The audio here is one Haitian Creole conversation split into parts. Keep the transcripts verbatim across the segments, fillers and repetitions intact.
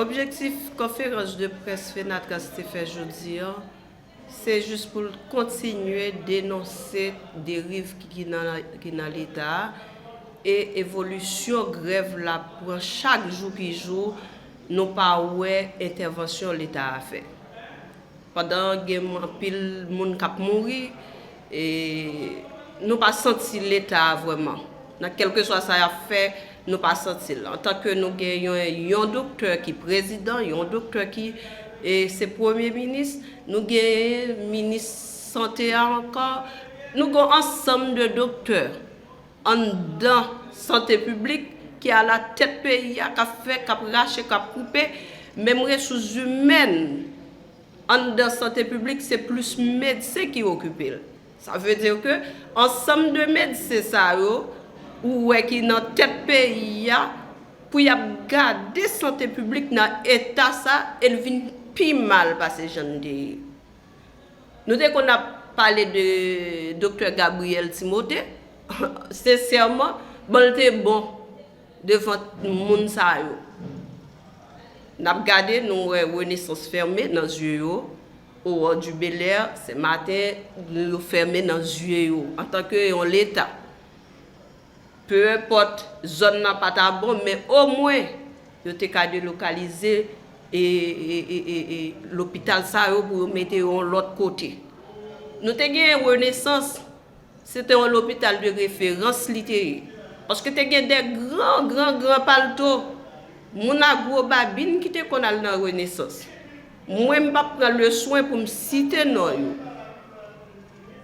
Objektif konferans de près Fenatras te fè jodi a, se jis pou l kontinye denonse deriv ki, ki nan, ki nan Leta a e evolisyon grèv la pran chak jou ki jou, nou pa wè entèvansyon Leta a fè. Pandan gen anpil moun k ap mouri, e nou pa santi Leta a vrèman. Nan kèlkeswa sa y ap fè, nou pa santi l. Antanke nou gen yon, yon doktè ki prezidan, yon doktè ki, e, se premye minis, nou gen minis sante a ankò, nou gen yon ansanm de doktè anndan sante piblik ki alatèt peyi a, k ap fè, k ap rache, k ap koupe, menm resous imèn anndan sante piblik, se plis medsen ki okipe l. Sa vle di ke ansanm de medsen sa yo, ou wè ki nan tèt peyi a, pou y ap gade sante piblik nan eta sa, e l vin pi mal pase jan l te ye. Nou te konn ap pale de doktè Gabriel Timothé. Sensèman, bon, l te bon devan moun sa yo. N ap gade, nou wè Renaissance fèmen nan zye yo, Aurore du Bel Air, Sen Maten, yo fèmen nan zye yo, antanke yon leta. Peu importe, zòn nan pa ta bon, men omwen, yo te ka delokalize e, e, e, e, e lopital sa yo pou yo mete yo yon lòt kote. Nou te genyen Renaissance, se te yon lopital de referans li te ye. Paske te gen de gran, gran, gran palto. Moun a gwo babin ki te konn al nan Renaissance. Mwen, m p ap pran le swen pou m site non yo.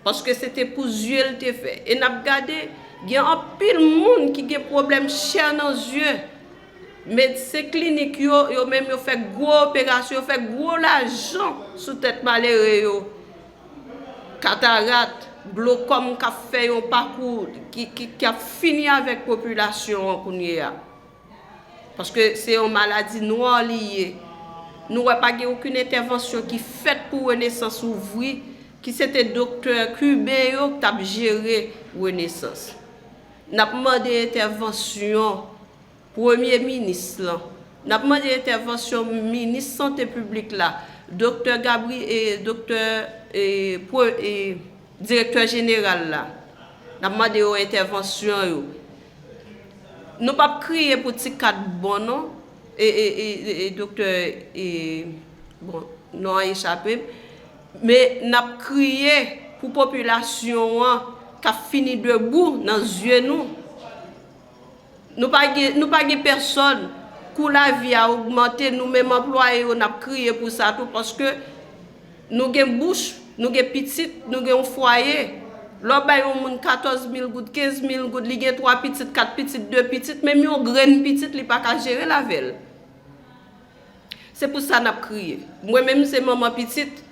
Paske se te pou zye l te fè. E n ap gade, gen anpil moun ki gen pwoblèm chè nan zye. Medsen klinik yo, yo menm yo fè gwo operasyon, yo fè gwo lajan sou tèt malere yo. Katarat, glokòm k ap fè yon pakou ki, ki, k ap fini avèk popilasyon an kounye a. Paske se yon maladi nwa li ye. Nou wè pa gen okenn entèvansyon ki fèt pou Renaissance ouvri, ki se te doktè Kiben yo k t ap jere Renaissance. N ap mande entèvansyon Premye Minis lan. N ap mande entèvansyon Minis Sante Piblik la, Doktè Gabri-, e, Doktè, e, pre-, e, Direktè Jeneral la. N ap mande yo entèvansyon yo. Nou p ap kriye pou ti kat bon non. E, e, e, e, e, Doktè, e, bon, non an echape m. Men n ap kriye pou popilasyon an k ap fini debou nan zye nou. Nou pa gen, nou pa gen pèsòn. Kou lavi a ogmante, nou menm anplwaye yo, n ap kriye pou sa tou, paske nou gen bouch, nou gen pitit, nou gen yon fwaye. Lè w bay yon moun katòz mil goud, kenz mil goud, li gen twa pitit, kat pitit, de pitit, menm yon grenn pitit, li pa ka jere l avè l. Se pou sa n ap kriye. Mwen menm, se manman pitit.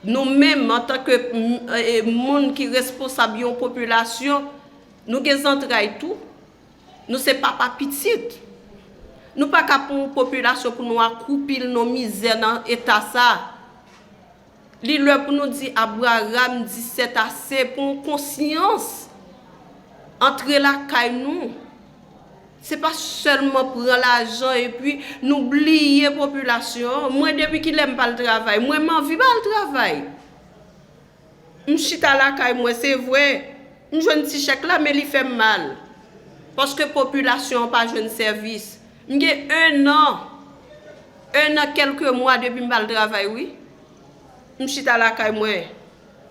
Nou menm, antanke, m, e, moun ki responsab yon popilasyon, nou gen zantray tou. Nou se papa pitit. Nou pa ka pran yon popilasyon pou nou akwoupi l nan mizè, nan eta sa. Li lè pou nou di Abraram, di sètase, pran konsyans, antre lakay nou. Se pa sèlman pran lajan epi nou bliye popilasyon an. Mwen, depi kilè m pa al travay? Mwen, m anvi pa al travay. M chita lakay mwen, se vre. M jwenn ti chèk la, men li fè m mal. Paske popilasyon an pa jwenn sèvis. M gen en an, en an kèlke mwa depi m pa al travay, wi. M chita lakay mwen.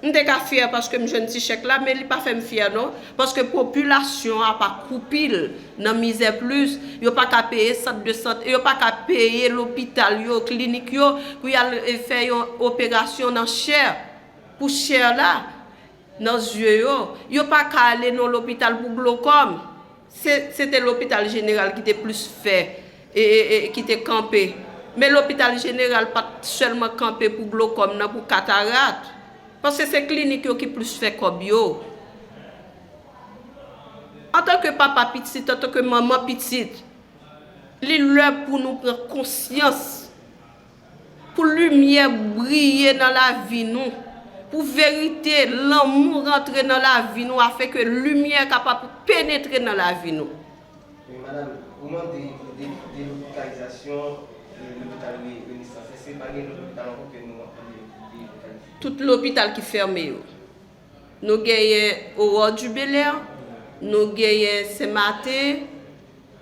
M te ka fyè paske m jwenn ti chèk la, men li pa fè m fyè non. Paske popilasyon an pa koupi l nan mizè plis. Yo pa ka peye sant de sante, yo pa ka peye lopital yo, klinik yo, pou y al, e, fè yon operasyon nan chè, pou chè la, nan zye yo. Yo pa ka ale nan lopital pou glokòm. Se, se te lopital jeneral ki te plis fè, e, e, e, ki te kanpe. Men lopital jeneral pa t sèlman kanpe pou glokòm nan, pou katarat. Paske se klinik yo ki plis fè kòb yo. Antanke papa pitit, antanke manman pitit, li lè pou nou pran konsyans, pou limyè briye nan lavi nou, pou verite, lanmou rantre nan lavi nou, afenke limyè kapab penetre nan lavi nou. Wi, madanm, ou mande pou de-, delokalizasyon, e, lopital Re-, Renesans. Èske pa gen lòt lopital ankò ke nou ap mande pou delokalize? Tout lopital ki fèmen yo. Nou genyen Aurore du Bel Air, nou genyen Sen Maten,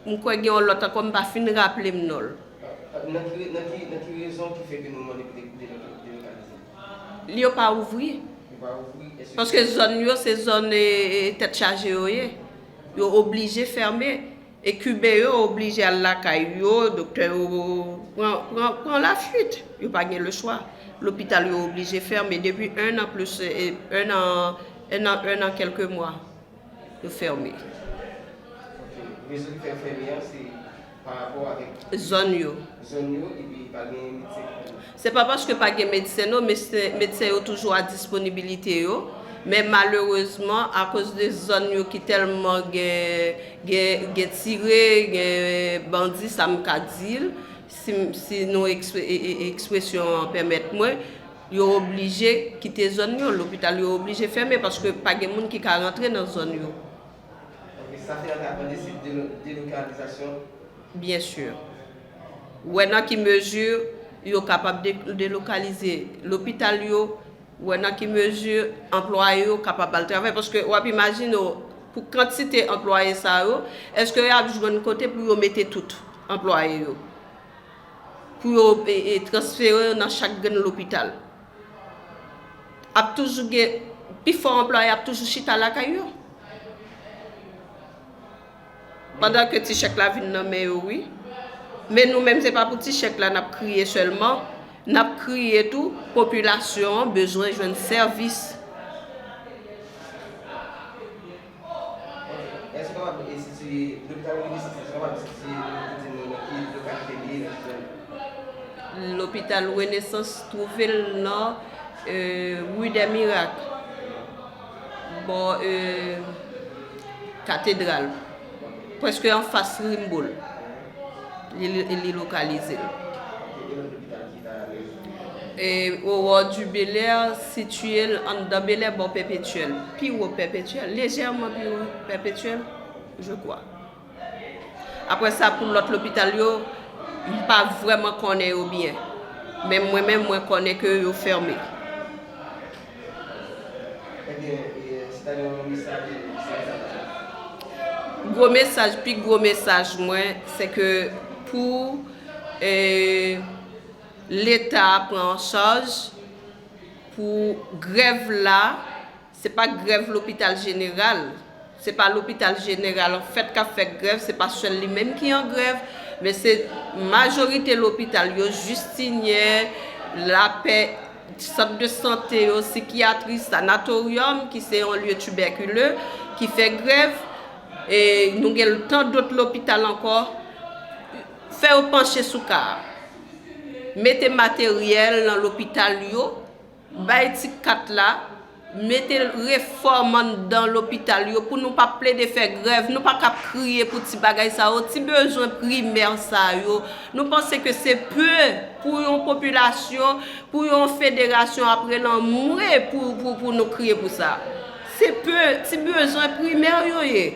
m kwè gen yon lòt ankò, m pa fin raple m non l. Nan ki, nan ki, nan ki rezon ki fè ke nou mande pou de-, de-, delokalize? Yo pa ouvri. Yo pa ouvri, èske... Paske zòn yo, se zòn, e, e, tèt chaje yo ye. Yo oblije fèmen. E Kiben yo oblije al lakay yo, doktè yo pran, pran, pran lafwit. Yo pa gen lechwa. Lopital yo oblije fèmen depi en an plis, e, en an, en an, en an kèlke mwa. Yo fèmen. Ok. Rezon ki fè yo fèmen an, se pa rapò avèk zòn yo. Zòn yo, epi pa gen medsen ki... Se pa paske pa gen medsen non, medsen, medsen yo toujou a disponibilite yo, men malerezman, akoz de zòn yo ki tèlman gen, gen, gen tire, gen bandi, sa m ka di l, si, si nou eksp-, e, e, ekspresyon an pèmèt mwen, yo oblije kite zòn yo, lopital yo oblije fèmen paske pa gen moun ki ka rantre nan zòn yo. Ok, sa fè an ka mande se delo-, delokalizasyon? Byen si. Wè nan ki mezi yo kapab de-, delokalize lopital yo, wè nan ki mezi anplwaye yo kapab al travay. Paske w ap imajine w, pou kantite anplwaye sa yo, èske y ap jwenn kote pou yo mete tout anplwaye yo? Pou yo, e, e, transfere yo nan chak grenn lopital. Ap toujou gen, pifò anplwaye ap toujou chita lakay yo. Pandan ke ti chèk la vin nan men yo, wi. Men nou menm, se pa pou ti chèk la n ap kriye sèlman. N ap kriye tou, popilasyon an bezwen jwenn sèvis. Èske w kapab, e, sitiye lopital Renesans, èske w kapab sitiye, e, pou di nou nan ki lokalite li ye, nan ki zòn? Lopital Renesans twouve l nan, e, Rue des Miracles, bò, e, Katedral, prèske anfas Rimbaud. Li, li, li lokalize l. E Aurore du Bel Air sitiye l anndan Bel Air bò Pèpetyèl, pi wo Pèpetyèl, lejèman pi wo Pèpetyèl, je crois. Apre sa, pou lòt lopital yo, m pa vrèman konnen yo byen. Men mwen menm, mwen konnen ke yo fèmen. Ebyen, e, si ta gen yon mesaj, se mesaj la. Gwo mesaj, pi gwo mesaj mwen, se ke pou, e, Leta pran an chaj pou grèv la, se pa grèv lopital jeneral. Se pa lopital jeneral anfèt k ap fè grèv, se pa sèl li menm ki an grèv, men se majorite lopital yo, Jistinyen, Lapè, sant de sante yo, sikyatri, sanatoryòm, ki se yon lye tibèkile, ki fè grèv. E nou gen tan dòt lopital ankò. Fè yo panche sou ka a. Mete materyèl nan lopital yo, bay ti kat la, mete refòm anndan lopital yo pou nou pa plede fè grèv, nou pa ka ap kriye pou ti bagay sa yo, ti bezwen primè sa yo. Nou panse ke se pe pou yon popilasyon, pou yon federasyon ap rele anmwe pou, pou, pou nou kriye pou sa. Se pe, ti bezwen primè yo ye.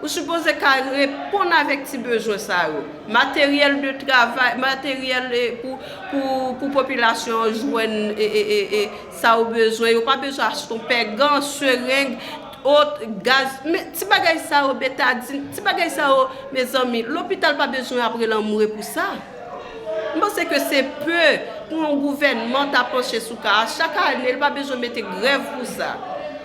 Ou sipoze ka reponn avèk ti bezwen sa yo. Materyèl de travay, materyèl, e, pou, pou, pou popilasyon an jwenn, e, e, e, e, sa yo bezwen. Yo pa bezwen achte yon pè gan, sereng, Ot, gaz, men ti bagay sa yo, betadin, ti bagay sa yo, mezanmi, lopital pa bezwen ap rele anmwe pou sa. M panse ke se pe pou yon gouvènman ta panche sou ka a. Chak ane, li pa bezwen mete grèv pou sa.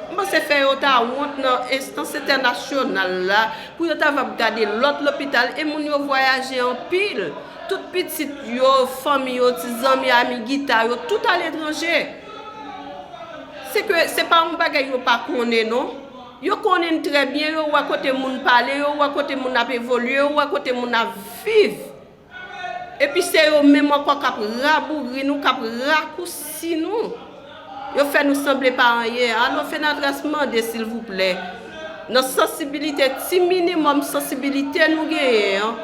M panse fè yo ta wont nan enstans entènasyonal la, pou yo ta va gade lòt lopital e moun yo vwayaje anpil. Tout pitit yo, fanmi yo, ti zanmi, ami Gita yo, tout aletranje. Se ke se pa yon bagay yo pa konnen, non. Yo konnen n trè byen, yo wè kote moun pale, yo wè kote moun ap evolye, yo wè kote moun ap viv. Epi se yo menm ankò k ap rabouri nou, k ap rakousi nou. Yo fè nou sanble pa anyen. Alo, Fenatras mande, silvouplè, nan sansibilite, ti minimòm sansibilite nou genyen an,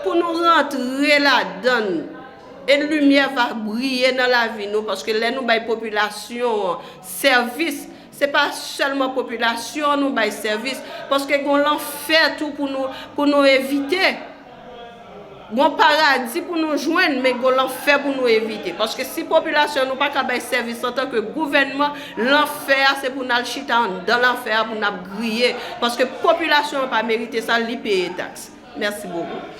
pou nou rantre ladan l. E limyè va briye nan lavi nou, paske lè nou bay popilasyon an sèvis, se pa sèlman popilasyon an nou bay sèvis, paske gon lanfè tou pou nou, pou nou evite. Gon paradi pou nou jwenn, men gon lanfè pou nou evite. Paske si popilasyon nou pa ka bay sèvis antanke gouvènman, lanfè a se pou n al chita anndan lanfè a pou n ap griye. Paske popilasyon an pa merite sa, li peye taks. Mèsi bokou.